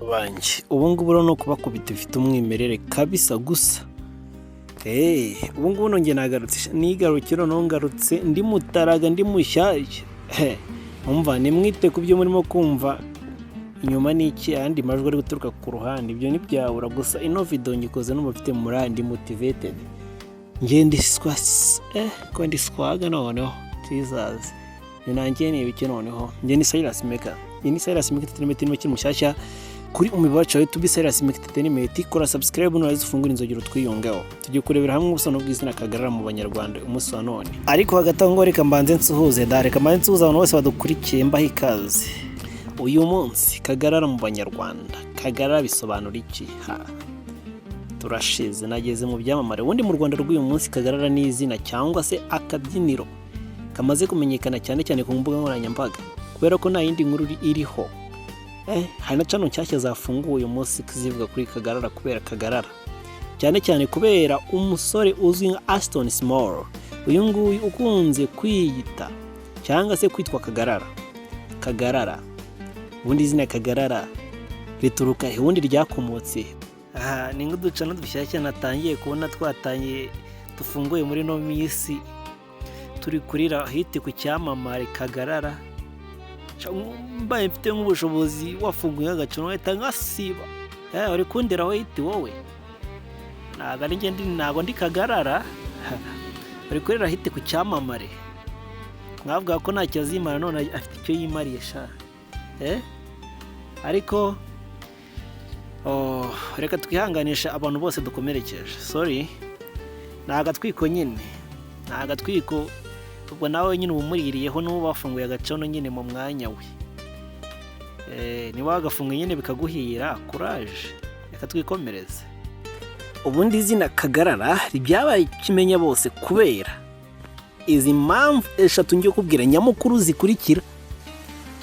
Banjye ubu ngubu rero ni ukubakubita bifite umwimerere kabisa. Gusa ubu ngubu nongeye nagarutse, nigarukira noneho ngarutse ndi mutaraga, ndi mushyashya. Umva, nimwite ku byo murimo kumva inyuma n'iki, ayandi majwi ari guturuka ku ruhande, ibyo ntibyabura. Gusa ino video ngikoze numva mfite morale, ndi motivated, njye ndi ko ndi swaga noneho. Jesus, nanjye ni ibiki noneho? Njye ni Silas Maker, iyi ni Silas Maker Entertainment. Irimo kiri mushyashya kuri umuyoboro wacu wa YouTube Silas Maker Entertainment, kora subscribe nurangiza ufungure inzogera twiyungeho. Tugiye kurebera hamwe ubusobanuro bw'izina Kagarara mu Banyarwanda umunsi wa none. Ariko hagati aho ngo reka mbanze nsuhuze da, reka mbanze nsuhuze abantu bose badukurikiye, mbaha ikaze uyu munsi. Kagarara mu Banyarwanda, Kagarara bisobanura iki? Ha, turashize, nageze mu byamamare. Ubundi mu Rwanda rw'uyu munsi, Kagarara ni izina cyangwa se akabyiniro kamaze kumenyekana cyane cyane ku mbuga nkoranyambaga, kubera ko nta yindi nkuru iriho. Hari na channel nshyashya zafunguwe uyu munsi zivuga kuri Kagarara, kubera Kagarara cyane cyane kubera umusore uzwi nka Ashton Small, uyu nguyu ukunze kwiyita cyangwa se kwitwa Kagarara. Kagarara, ubundi izina Kagarara rituruka he? Ubundi ryakomotse he? Aha ni nk'uduchannel dushyashya natangiye kubona, twatangiye dufunguye muri ino minsi, turi kurira hit ku cyamamare Kagarara. Mbaye mfite nk'ubushobozi, wafunguye agacano wahita nkasiba. Uri kunderaho hit wowe, ntabwo ari njye, ntabwo ndi Kagarara. Uri kurira hit ku cyamamare mwavuga ko ntacyo azimara, none afite icyo yimariye sha. Ariko oh, reka twihanganisha abantu bose dukomerekeje, sorry, ni agatwiko nyine, ni agatwiko. Ubwo nawe nyine uba umuririyeho n'uwo bafunguye agachannel nyine mu mwanya we. Niba wagafunga nyine bikaguhira, kuraje, reka twikomereze. Ubundi izina Kagarara ryabaye ikimenya bose kubera izi mpamvu eshatu ngiye kubwira nyamukuru zikurikira.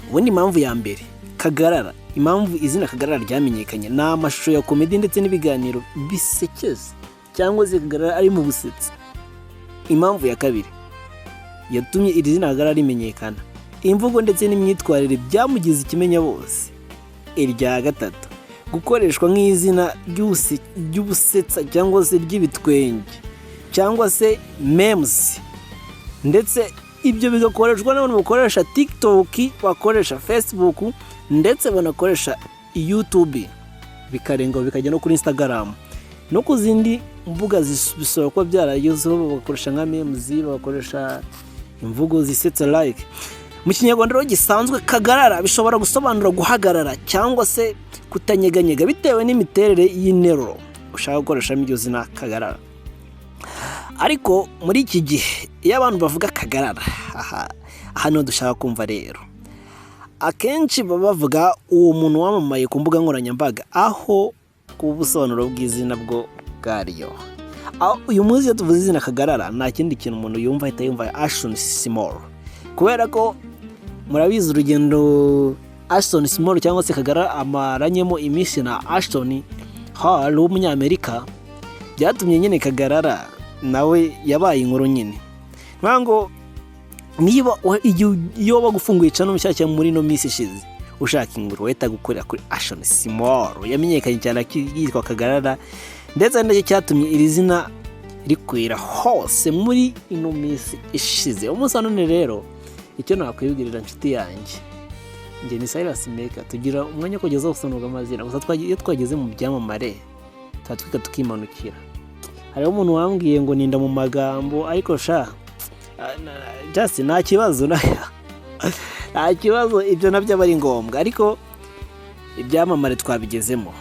Ubundi impamvu ya mbere, Kagarara, impamvu izina Kagarara ryamenyekanye ni amashusho ya comedy ndetse n'ibiganiro bisekeje, cyangwa se Kagarara ari mu busetsi. Impamvu ya kabiri yatumye iri zina Kagarara rimenyekana, imvugo ndetse n'imyitwarire byamugize ikimenya bose. Irya gatatu, gukoreshwa nk'izina ry'ubusetsa cyangwa se ry'ibitwenge cyangwa se memes, ndetse ibyo bigakoreshwa n'abantu bakoresha TikTok, bakoresha Facebook, ndetse banakoresha YouTube, bikarenga bikajya no kuri Instagram no ku zindi mbuga, bishobora kuba byaragezeho, bagakoresha nka memes, bagakoresha imvugo zisetsa. Like mu Kinyarwanda rero gisanzwe, Kagarara bishobora gusobanura guhagarara cyangwa se kutanyeganyega, bitewe n'imiterere y'interuro ushaka gukoreshamo iryo zina Kagarara. Ariko muri iki gihe iyo abantu bavuga Kagarara, aha niho dushaka kumva rero, akenshi baba bavuga uwo muntu wamamaye ku mbuga nkoranyambaga, aho kuba ubusobanuro bw'izina bwo bwaryo. Uyu munsi iyo tuvuze izina Kagarara, nta kindi kintu umuntu yumva, ahita yumva Ashton Small, kubera ko murabizi urugendo Ashton Small cyangwa se Kagarara amaranyemo iminsi na Ashton Hall w'Umunyamerika, byatumye nyine Kagarara nawe yabaye inkuru nyine. Ngo niba iyo bagufunguye channel nshyashya muri ino minsi ishize ushaka inkuru, wahita gukorera kuri Ashton Small, yamenyekanye cyane yitwa Kagarara, ndetse ari nacyo cyatumye iri zina rikwira hose muri ino minsi ishize. Umunsi wa none rero, icyo nakwibwirira inshuti yanjye, njye ni Silas Maker, tugira umwanya wo kugeza ubusobanuro bw'amazina. Gusa iyo twageze mu byamamare tuba twika tukimanukira. Hariho umuntu wambwiye ngo ninda mu magambo, ariko sha, just nta kibazo, nta kibazo, ibyo nabyo aba ari ngombwa. Ariko ibyamamare twabigezemo.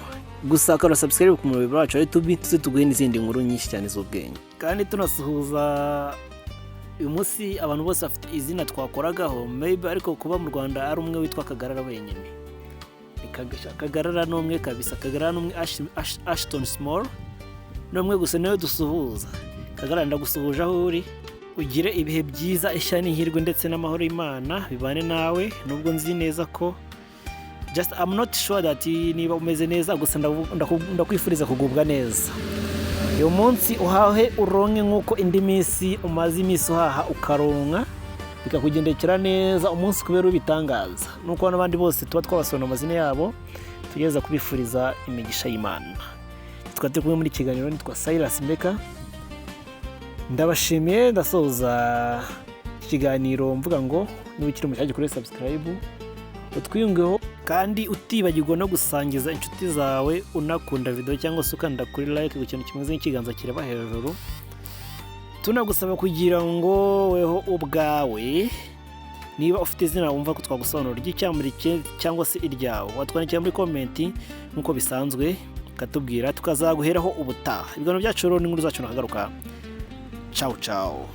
Gusa kora subscribe ku muyoboro wacu wa YouTube, tuze tuguhe n'izindi nkuru nyinshi cyane z'ubwenge. Kandi tunasuhuza uyu munsi abantu bose bafite izina twakoragaho maybe, ariko kuba mu Rwanda ari umwe witwa Kagarara wenyine. Ni Kagarara ni umwe kabisa, Kagarara ni umwe, Ashton Small ni umwe gusa, niwe dusuhuza. Kagarara, ndagusuhuje aho uri, ugire ibihe byiza, ishya n'ihirwe ndetse n'amahoro y'Imana bibane nawe, nubwo nzi neza ko just I'm not sure that niba umeze neza. Gusa ndakwifuriza kugubwa neza uyu munsi, uhahe uronke nk'uko indi minsi umaze iminsi uhaha ukaronka. Bikakugendekera neza umunsi kubera ubitangaza. Nuko n'abandi bose tuba twabasobanura amazina yabo, tugeza kubifuriza imigisha y'Imana. Tukaba turi kumwe muri kiganiro, nitwa Silas Mbeka, ndabashimiye. Ndasoza iki kiganiro mvuga ngo niba ukiri mushyashya, kuri subscribe utwiyungeho, kandi utibagirwa no gusangiza inshuti zawe, unakunda video cyangwa se ukanda kuri like ku kintu kimeze nk'ikiganza kireba hejuru. Tunagusaba kugira ngo weho ubwawe, niba ufite izina wumva ko twagusobanura ry'icyamurike cyangwa se iryawe, watwandikira muri comment nk'uko bisanzwe, ukatubwira, tukazaguheraho ubutaha. Ibiganiro byacu rero n'inkuru zacu nakagaruka. Ciao ciao.